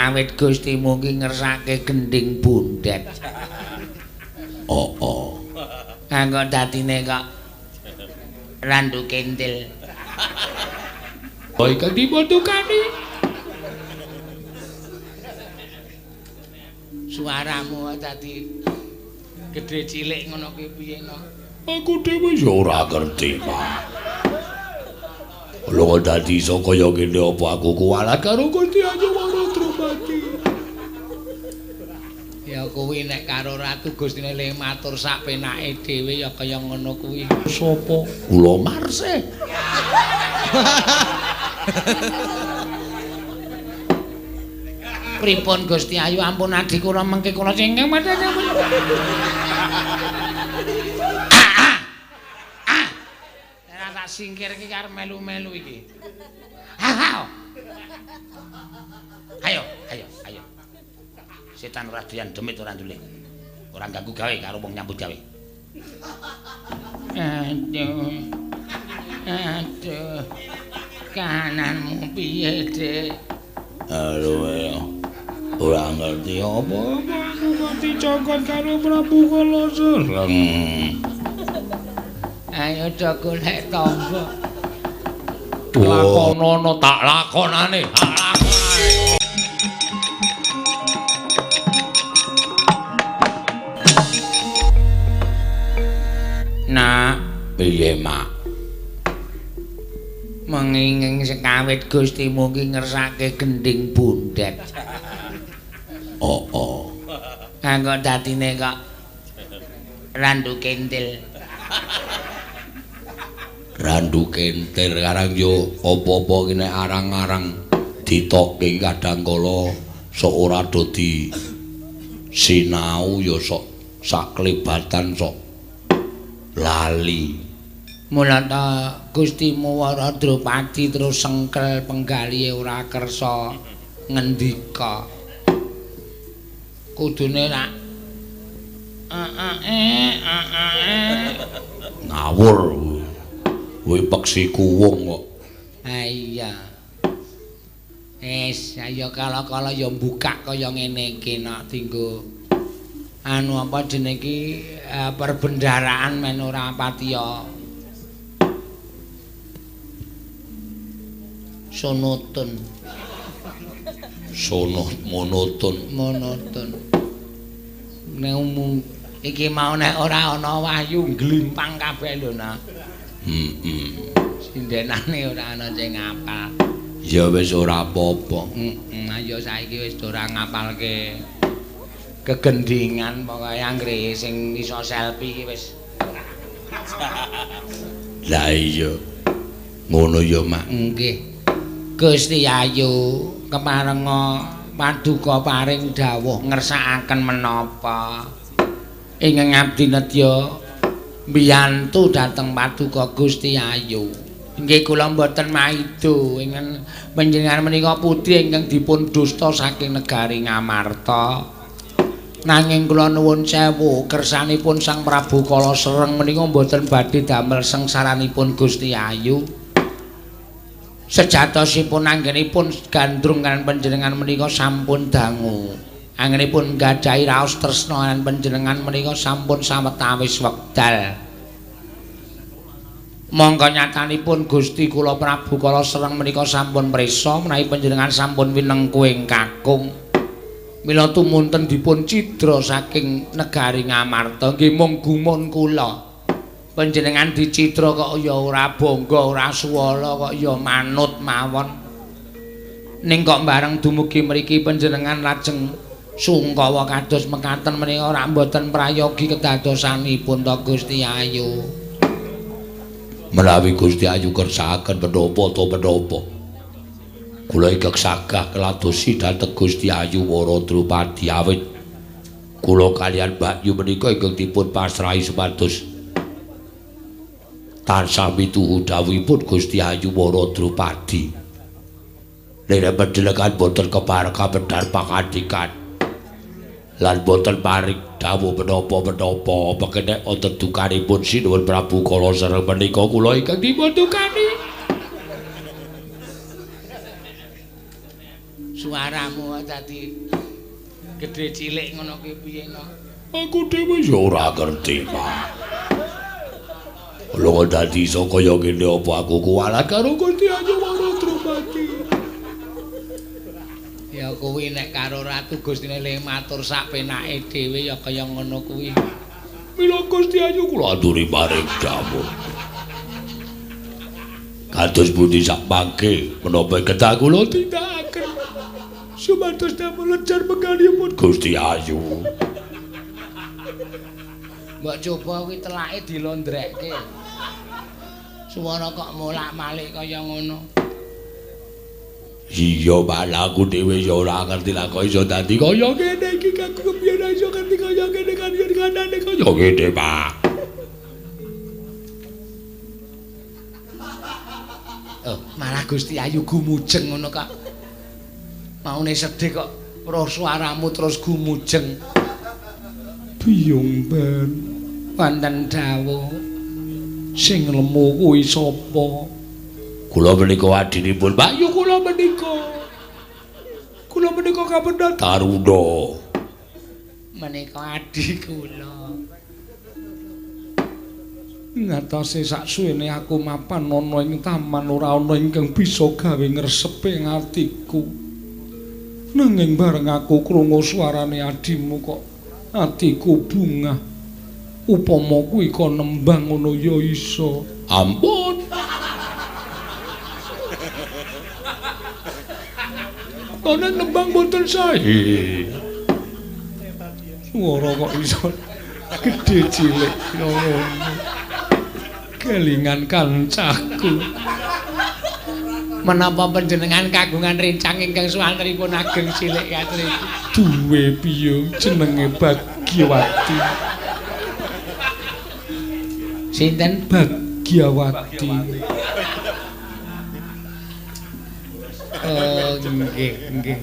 sekawit Gustimu ki ngersake gendhing bundet. Oh, oh. Kanggo dadine kok randu kentil. Oh, ingkang dipundukani. Suaramu dadi gedhe cilik ngono ki piye no? Aku dhewe ya ora ngerti, Pak. Lho dadi iso kaya ngene apa aku kuwalat karo Gusti Ayu Wara Drupadi. Ya kuwi nek karo Ratu Gustine le matur sak penake dhewe ya kaya ngono kuwi. Sopo? Kula Marsih. Pripun Gusti Ayu ampun adi kula mengke kula sing tak singkir iki arep melu-melu iki. Ha. Ayo, ayo, ayo. Setan ora doyan demit ora ndule. Ora ganggu gawe karo wong nyambut gawe. Aduh. Aduh. Kananmu piye, Dik? Aduh. Ora ngerti apa-apa aku kok dicokot karo Prabu Kalasereng. Ayo do golek tangga. Lakonono tak lakonane, tak lakonane. Nak, piye, Mak? Menginging sekawit Gustimu ki ngersake gendhing bundet. Oh, oh. Kanggo dadine kok randu kentil. Randu kentir karang yo apa-apa ki nek arang-arang ditokke kadang kala sok ora do di sinau ya sok saklebatan sok lali. Mula ta Gustimu Wara Drupadi terus sengkel penggalihe ora kersa ngendika. Kudune rak ngawur. Kuwi peksi kuwung kok. Ha iya. Wis, ayo kala-kala ya mbukak kaya ngene iki nak dinggo anu apa jenenge iki perbendaraan men ora patiya sonotun. Sono monoton. Monoton. Nek umum iki mau nek ora ana wahyu ngglimpang kabeh lho nak. Heeh. Sindenane ora ana sing ngapal. Ya wis ora apa-apa. Heeh, ayo saiki wis ora ngapalke kegendingan pokoke anggere sing iso selfie iki wis. Lah iya. Ngono ya, Mak. Nggih. Gusti Ayu keparenga paduka paring dawuh ngersakaken menapa ingkang abdi nedya mbiyantu dhateng paduka Gusti Ayu. Nggih kula mboten maido ingkang panjenengan menika putri ingkang dipun dusta saking negari Ngamarta. Nanging kula nuwun sewu kersanipun Sang Prabu Kalasereng menika mboten badhe damel sengsaranipun Gusti Ayu. Sejatosipun anggenipun gandrung kaliyan panjenengan menika sampun dangu. Anggenipun gadhahi raos tresna lan panjenengan menika sampun sawetawis wekdal. Mongko nyatanipun Gusti kula Prabu Kalasereng menika sampun prisa menawi panjenengan sampun winengku ing kakung. Mila tumunten dipun cidra saking negari Ngamarta nggih mung gumun kula. Panjenengan dicitra kok ya ora bangga, ora suwala kok ya manut mawon. Ning kok bareng dumugi mriki panjenengan lajeng sungkawa kados mekaten menika ora mboten prayogi kedadosanipun to Gusti Ayu. Menawi Gusti Ayu kersakaken menapa to menapa. Kula ingkang sagah keladosi dhateng Gusti Ayu Wara Drupadi awit kula kaliyan Mbak Yu menika ingkang dipun pasrahi supados tansah mituhu dawuhipun Gusti Ayu Wara Drupadi. Lire pedhelekan boten kepareng kapedhar pangandikan. Lan boten paring dawuh menapa-menapa pekene wonten dukanipun Sinuwun Prabu Kalasereng menika kula ingkang dipun dukani. Suaramu dadi gedhe cilik ngono kuwi piye no? Aku dhewe ya ora ngerti, Pak. Lha kok dadi iso kaya ngene apa aku kuwalat karo Gusti Ayu Wara Drupadi. Ya kuwi nek karo Ratu Gustine le matur sak penake dhewe ya kaya ngono kuwi. Mila Gusti Ayu kula aturi paring dawuh. Kados pundi sak mangke menapa kedah kula tindakaken supados damel lejar penggalihipun Gusti Ayu. Mbok coba kuwi telake dilondrekke. Suara kok molak-malik kaya ngono. Iya, malah aku dhewe ya ora ngerti lah kok iso dadi kaya ngene iki. Aku kepiye iso ngerti kaya ngene kan yen kanane kaya ngene, Pak. Oh, malah Gusti Ayu gumujeng ngono kok. Maune sedih kok roh suaramu terus gumujeng. Biyung ben wonten dawuh. Sing lemu kuwi sapa? Kula menika adinipun Pak Yu, kula menika. Kula menika kapendhat Taruna. Menika adi kula. Ngatasé saksuwene aku mapan ana ing taman ora ana ingkang bisa gawe ngresepe atiku. Nanging bareng aku krungu suarane adimu kok atiku bungah. Upama kuwi kon nembang ngono ya iso. Ampun. Ana nembang mboten sae. Swara kok iso gedhe cilik ngono. Kelingan kancaku. Menapa panjenengan kagungan rencang ingkang suwantenipun ageng cilik kados iki? Duwe piye jenenge Bagyawati. Sinten? Bagyawati. Oh, nggih, nggih.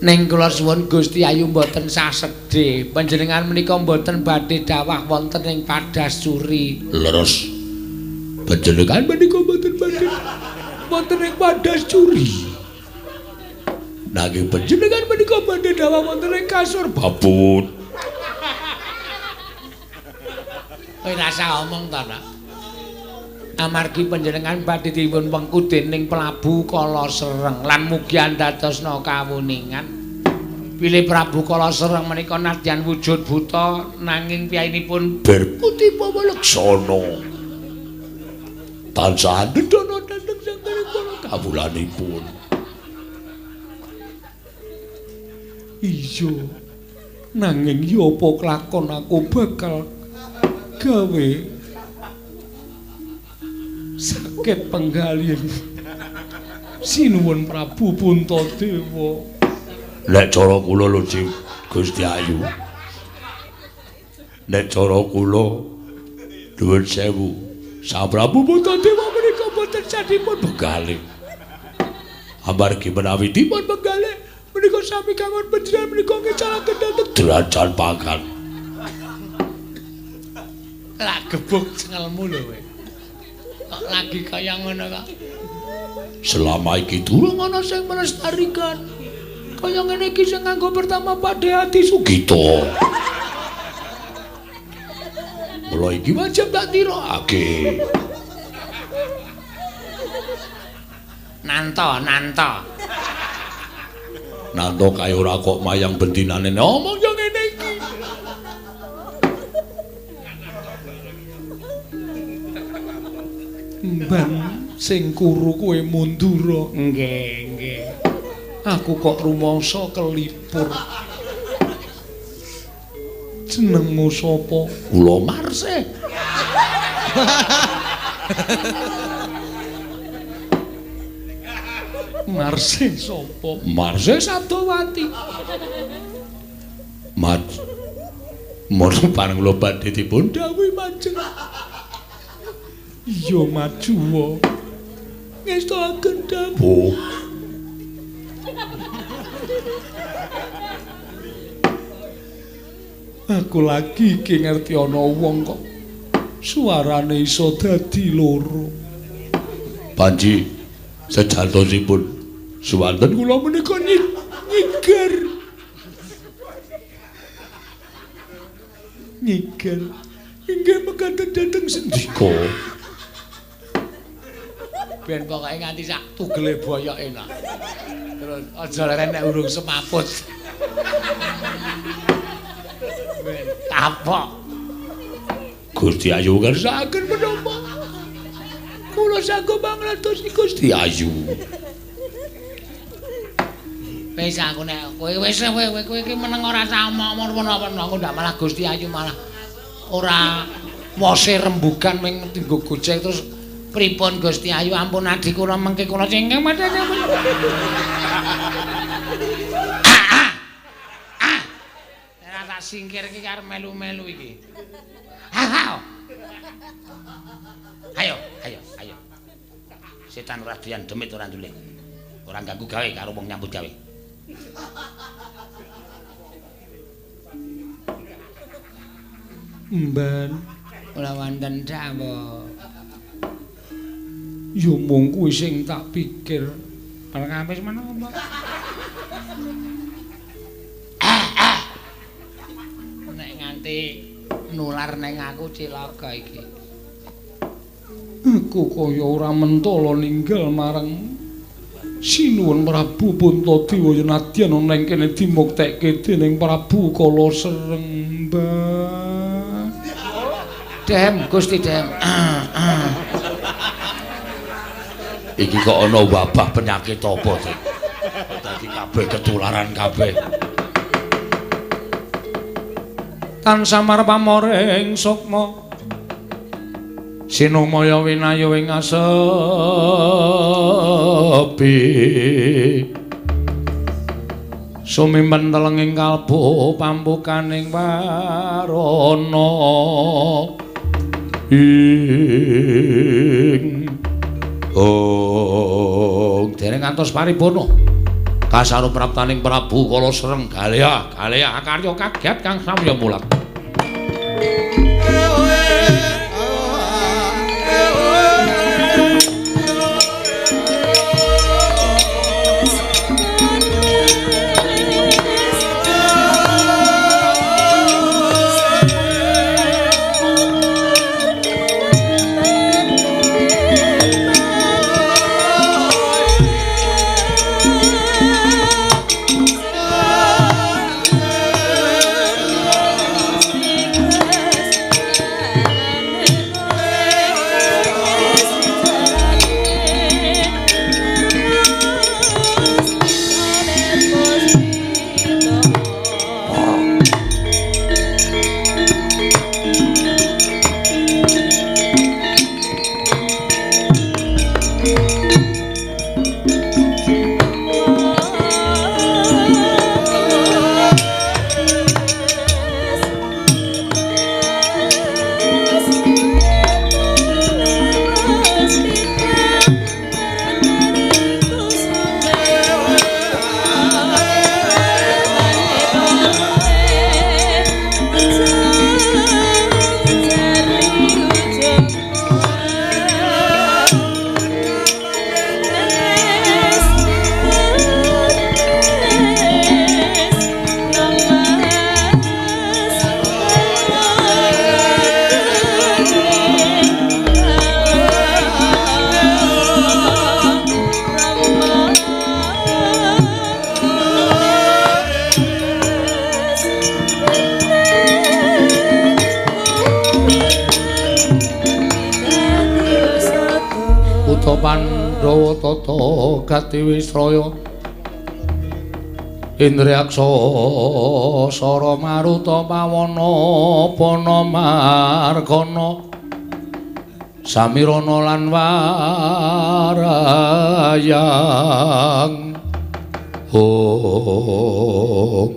Ning kula suwun Gusti Ayu mboten sah sedih. Panjenengan menika mboten badhe dawah wonten ing Padasuri. Leres. Panjenengan menika mboten badhe wonten ing Padasuri. Nanging panjenengan menika badhe dawah wonten ing kasur babut. Kowe rasa omong to, Nak? Amargi panjenengan badhe dipun wengku dening Prabu Kalasereng lan mugi andadosna kawuningan bilih Prabu Kalasereng menika nadyan wujud buta nanging piyayinipun berputi Pawaleksana tansah andhana dhateng sang para kawulanipun. Iya, nanging ya apa kelakon aku bakal gawe sakit penggalih sinuwun Prabu Puntadewa. Nek cara kula lho Gusti Ayu, nek cara kula nuwun sewu, Sang Prabu Puntadewa menika boten sadipun benggalih. Amargi menawi dipun benggalih menika sami kanggon panjenengan menika ngecalaken dhateng derajat pangkat. Lak gebuk cengelmu lho kowe. Kok lagi kaya ngono kok. Selama iki durung ana sing melestarikan. Kaya ngene iki sing nganggo pertama Pakde Adi Sugito. Mula iki wajib tak tirokake. Nanto, nanto. Nanto kae ora kok mayang bentinane omong ya ngene iki. Mban sing kuru kowe mundura. Nggih, nggih. Aku kok rumangsa kelipur. Jenengmu sapa? Kula Marsih. Marsih sapa? Marsih Sabdawati. Mat. Moro pareng kula badhe dipun dawuhi majeng. Iya majuwa. Ngestoaken dawuh. Aku lagi iki ngerti ana wong kok suarane iso dadi loro. Panji sejatosipun Suwanten kula menika nyiger. Nyiger. Inggih mekaten dhateng sendika. Ben pokoke nganti sak tugele boyoke nak. Terus aja leren nek urung semaput. Ben tapok. Gusti Ayu ngersakaken menapa? Kula sanggup mangladosi Gusti Ayu. Wis aku nek kowe wis kowe iki meneng ora usah omong menapa-napa aku ndak malah Gusti Ayu malah ora wose rembugan ming tinggo gojek terus pripun Gusti Ayu ampun adi kula mengke kula cengeng madane. Ora tak singkir iki arep melu-melu iki. Ha. Ayo, ayo, ayo. Setan ora doyan demit ora nduling. Ora ganggu gawe karo wong nyambut gawe. Mben kula wonten dawuh. Ya mung kuwi sing tak pikir. Bareng wis menapa? Nek nganti nular neng aku cilaka iki. Aku kaya ora mentala ninggal marang Sinuwun Prabu Puntadewa yen nadyan ana ing kene dimuktekke dening Prabu Kala Srembah. Dem Gusti Dem. Iki kok ana wabah penyakit apa to? Dadi kabeh ketularan kabeh. Tan samar pamoring sukma sinumaya winayu ing asepi sumimpen telenging kalbu pampukaning warana ing oh dereng ngantos paripurna kasaru praptaning Prabu Kala Sreng galih galih akarya kaget kang samya mulat. Pandhawa tata gati wisraya Indriyaksa sara maruta pawana pana margana samirana lan warayang. Om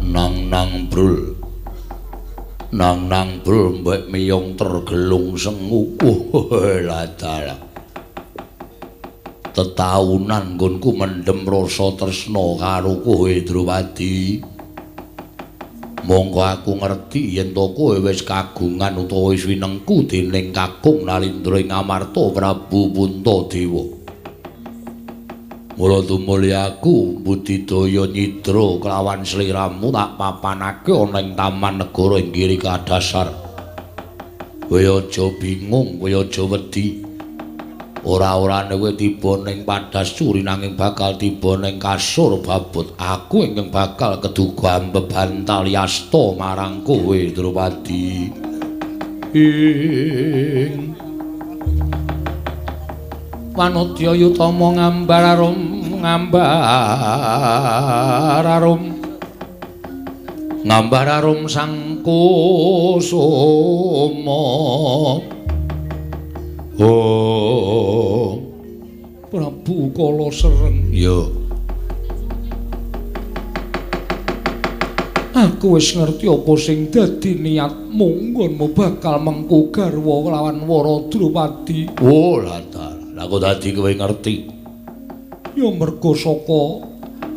nang nang brul nang nang brul mbek miyong tergelung sengu. Ladala tetaunan nggonku mendem rasa tresna karo kowe Drupadi. Monggo aku ngerti yen to kowe wis kagungan utawa wis winengku dening Kakung Nalindra ing Amarta Prabu Puntadewa. Mula tumuli aku budidaya nyidra kelawan sliramu tak papanake ana ing Taman Negara ing Giri Kadasar. Kowe aja bingung, kowe aja wedi. Ora-orane kowe tiba ning Padasuri nanging bakal tiba ning kasur babut. Aku ingkang bakal keduga ambebantal yasta marang kowe, Drupadi. Ing Wanodya Yutama ngambar arum ngambar arum ngambar arum sang kusuma. Oh, Prabu Kala Sereng. Ya. Aku wis ngerti apa sing dadi niatmu, nggonmu bakal mengku garwa kelawan Wara Drupadi. Oh, lah ta. Lah kok dadi kowe ngerti? Ya mergo saka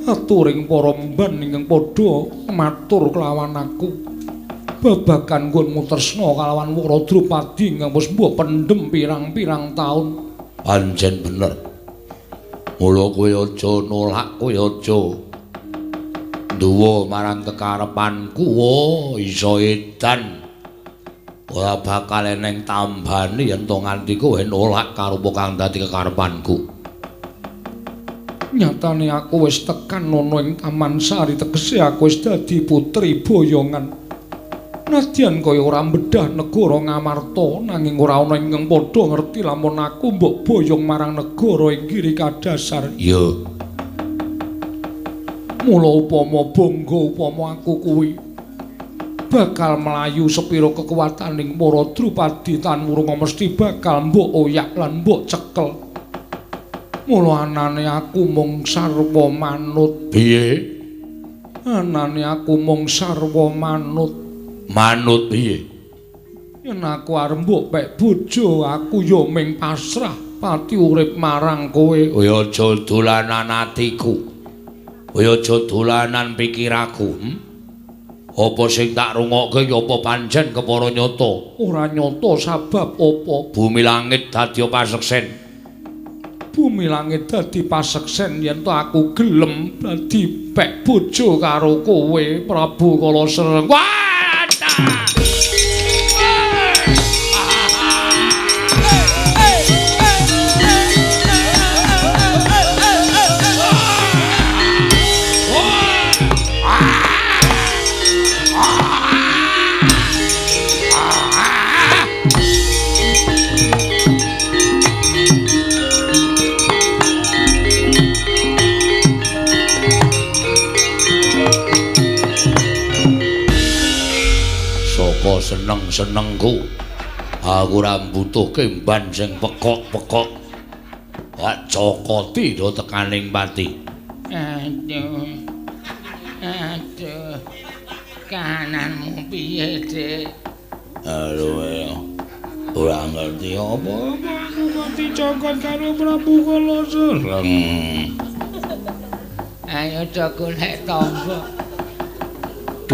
aturing para mban ingkang padha matur kelawan aku. Babagan nggonmu tresna kalawan Wara Drupadi ingkang wis mbok pendhem pirang-pirang taun. Pancen bener. Mula kowe aja nolak, kowe aja nduwa marang kekarepanku. Oh, iso edan. Ora bakal eneng tambane yen to nganti kowe nolak karo apa kang dadi kekarepanku. Nyatane aku wis tekan ana ing Taman Sari, tegese aku wis dadi putri boyongan. Nadyan kaya ora mbedah negara Ngamarta, nanging ora ana ingkang padha ngerti lamun aku mbok boyong marang negara ing Giri Kadasar. Ya. Mula upama bangga upama aku kuwi bakal mlayu sepira kekuwataning para Drupadi tan wurunga mesti bakal mbok oyak lan mbok cekel. Mula anane aku mung sarwa manut. Piye? Anane aku mung sarwa manut. Manut piye? Yen aku arep mbok pek bojo, aku ya ming pasrah pati urip marang kowe. Kowe aja dolanan atiku. Kowe aja dolanan pikiraku. Apa sing tak rungokke ya apa pancen kepara nyata? Ora nyata sabab apa? Bumi langit dadi paseksen. Bumi langit dadi paseksen yen to aku gelem dadi pek bojo karo kowe, Prabu Kala Sereng. Wah! Seneng-senengku aku ora mbutuhke mban sing pekok-pekok. Wak cokoti do tekaning pati. Aduh. Aduh. Kananmu piye, Dik? Aduh. Ora ngerti apa-apa aku kok dicokot karo Prabu Kala Sereng. Ayo do golek tangga.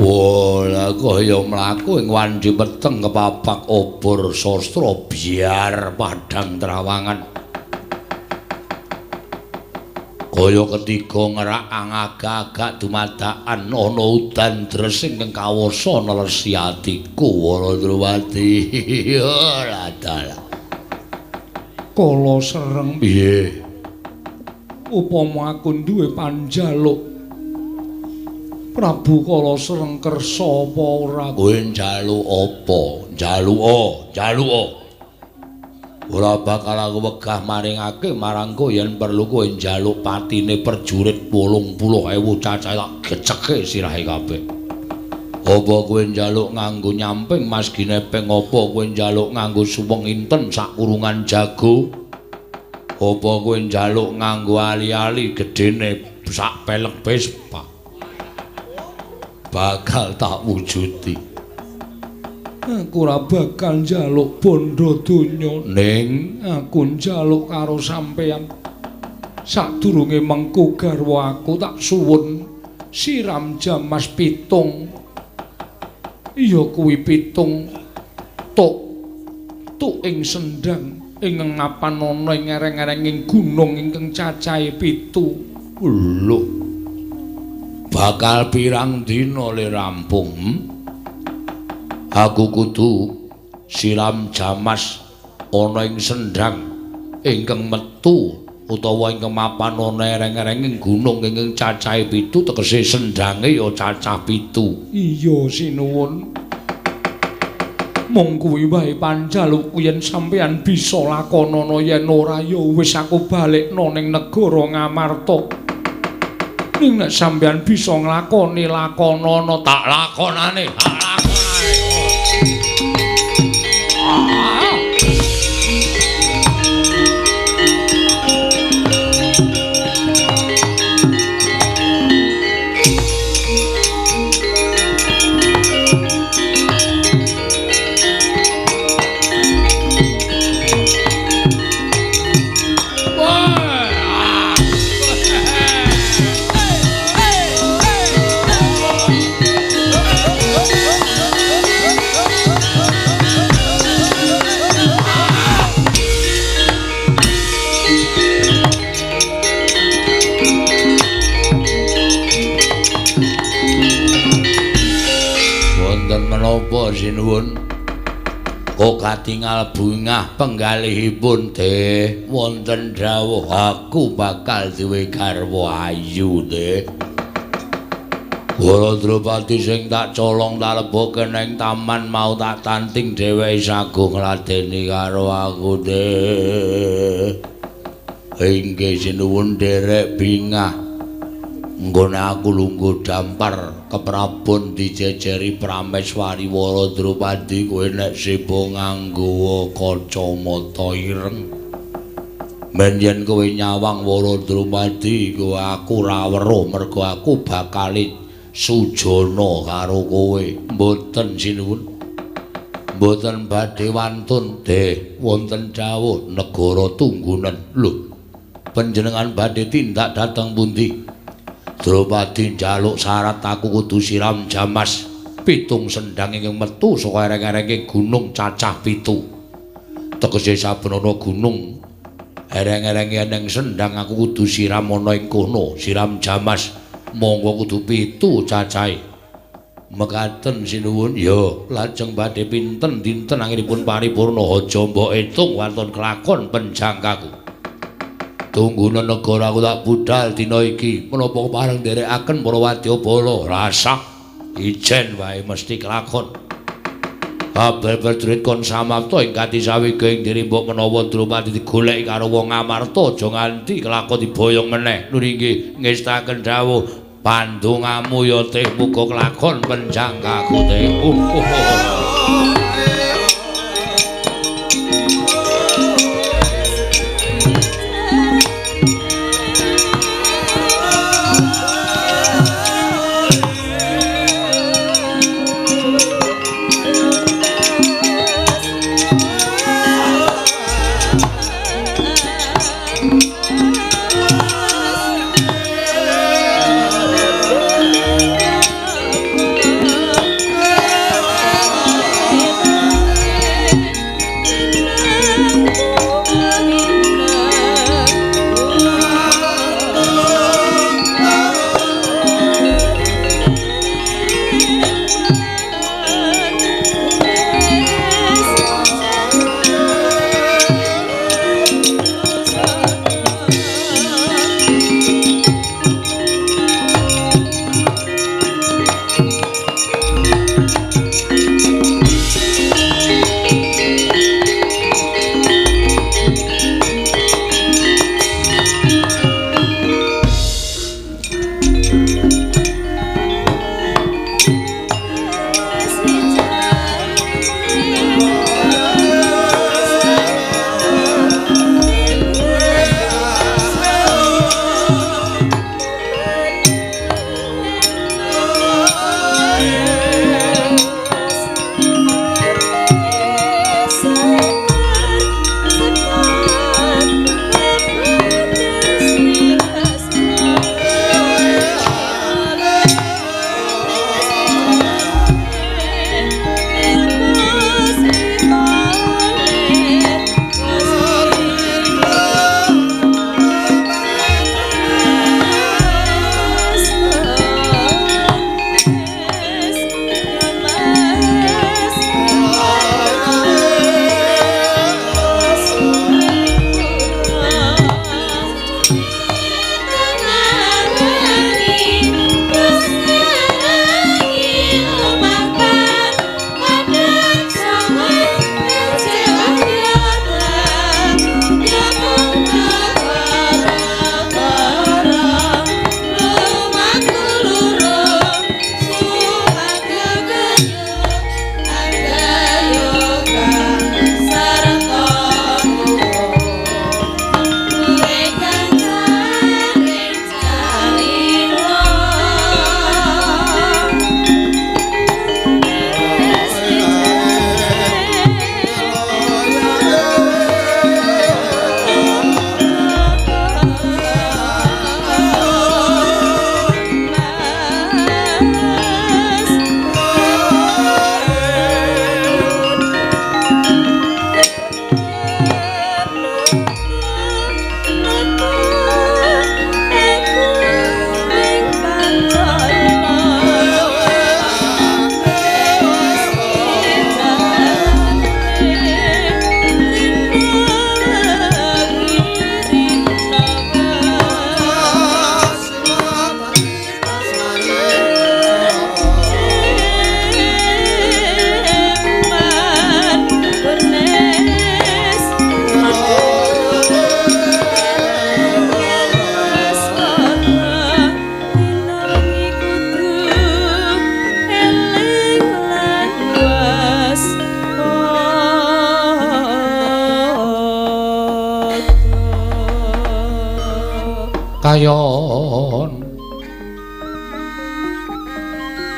Wah, lah kaya mlaku ing wandi peteng kepapak obor sastra biar padhang trawangan. Kaya ketiga ngerak angagak-agak dumadakan ana udan dres ingkang kawasa nelesi atiku Wara Drupadi. Ora dalah. Kala Sereng piye? Upama aku duwe panjaluk, Prabu Kala Sereng kersa apa ora? Kowe njaluk apa? Njaluka, njaluka. Ora bakal aku wegah maringake marang kowe yen perlu kowe njaluk patine perjurit 80.000 cacah tak geceke sirahe kabeh. Apa kowe njaluk nganggo nyamping Mas Ginepeng? Apa kowe njaluk nganggo suweng inten sak kurungan jago? Apa kowe njaluk nganggo ali-ali gedene sak pelek Vespa? Bakal tak wujudi. Aku ora bakal njaluk bondo donya, ning aku njaluk karo sampeyan. Sadurunge mengku garwa aku tak suwun siram jamas pitung. Iya kuwi pitung tuk tuk ing sendang ingkang mapan ana ing ereng-erenging gunung ingkang cacahe 7. Lho. Bakal pirang dina le rampung? Aku kudu siram jamas ana ing sendang ingkang metu utawa ingkang mapan ana ereng-erenging gunung ingkang cacahe 7, tegese sendange ya cacah 7. Iya sinuwun. Mung kuwi wae panjalukku yen sampeyan bisa lakonana, yen ora ya wis aku balekno ning negara Ngamarta. Ning nek sampeyan bisa nglakoni lakonana, tak lakonane, tak lakonane. Menapa sinuwun kok katingal bungah penggalihipun teh wonten dawuh aku bakal duwe garwa ayu teh. Wara Drupadi sing tak colong tak leboke ning taman mau tak tanting dheweke sago ngladeni karo aku teh. Inggih sinuwun derek bingah. Nggone aku lungguh dampar keprabon dijejeri Prameswari Wara Drupadi kowe nek seba nganggo kacamata ireng. Men yen kowe nyawang Wara Drupadi kowe aku ora weruh mergo aku bakal sujana karo kowe. Mboten sinuwun. Mboten badhe wantun deh wonten dawuh negara tunggunen. Lho, panjenengan badhe tindak dhateng pundi? Drupadi njaluk syarat aku kudu siram jamas 7 sendang ingkang metu saka ereng-erenge gunung cacah 7. Tegese saben ana gunung ereng-erenge eneng sendang aku kudu siram ana ing kono, siram jamas monggo kudu 7 cacahe. Mekaten sinuwun. Ya, lajeng badhe pinten dinten anggenipun paripurna aja mbok etung wonten kelakon penjangkaku. Tunggune negara aku tak budal dina iki menapa pareng nderekaken para wadyabala rasa ijen wae mesti kelakon. Kabeh prajurit kon samapta ing katisawega ing diri mbok menawa Drupadi digoleki karo wong Amarta aja nganti kelakon diboyong meneh. Nur inggih ngestaken dawuh pandongamu ya teh muga kelakon penjangkaku teh.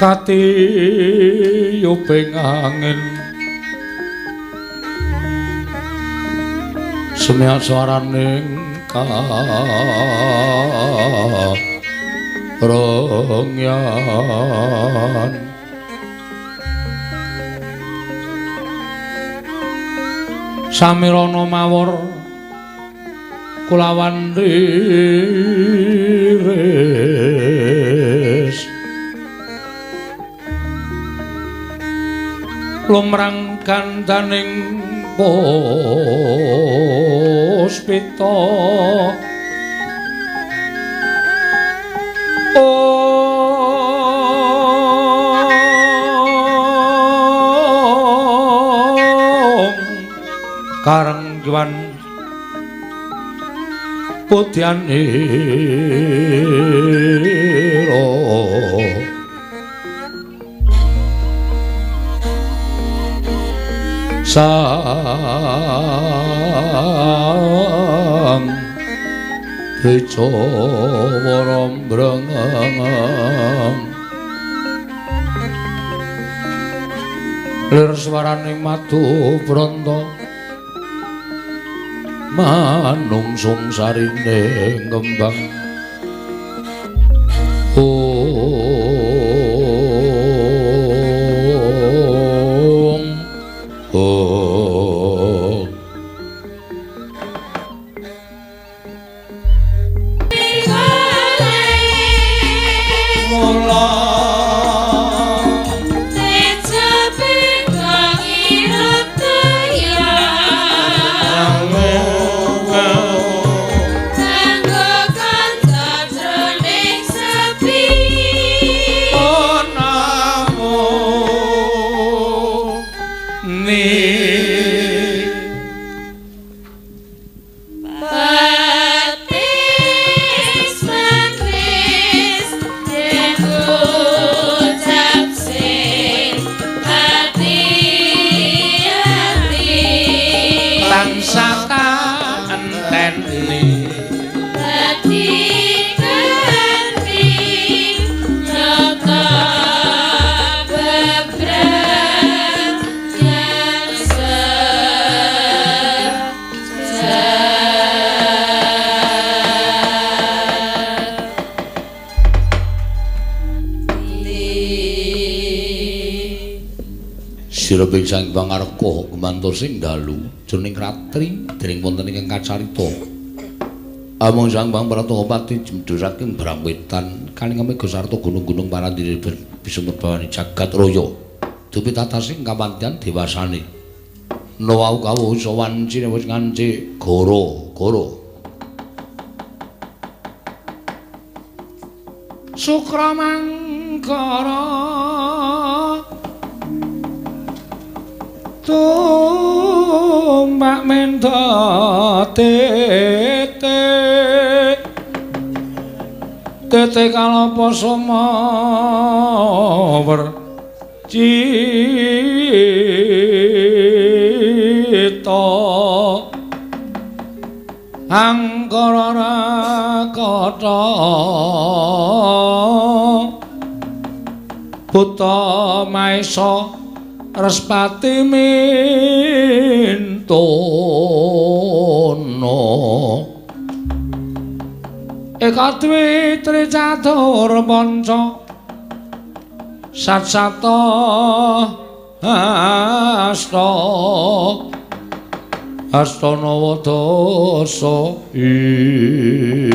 Katiyuping angin semyak swaraning karengyan. Samirana mawar kulawan liris lumrang gandaning puspita. Om karengwan putyanira sang Tejo warombrang lir swaraning madu bronto manungsung sarine ngembang. Om Om. Mula Sireping sang pangarka gumantur sing dalu jroning ratri dening wonten ingkang kacarita. Amung sang Bang Pratapati jemdhu saking Brangwetan kalinga mega sarta gunung-gunung parandene bisa merbawani jagat raya. Dupi tatasing kamantian dewasane. Nawau kawuh sawancine wis nganci goro-goro. Sukra mangkara tumbak menda tete tete kalapa sumawer cita angkara rakata buta maesa Respati mintono eka dwi tri catur panca sat sata asta asta nawa dasa ing.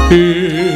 Hey.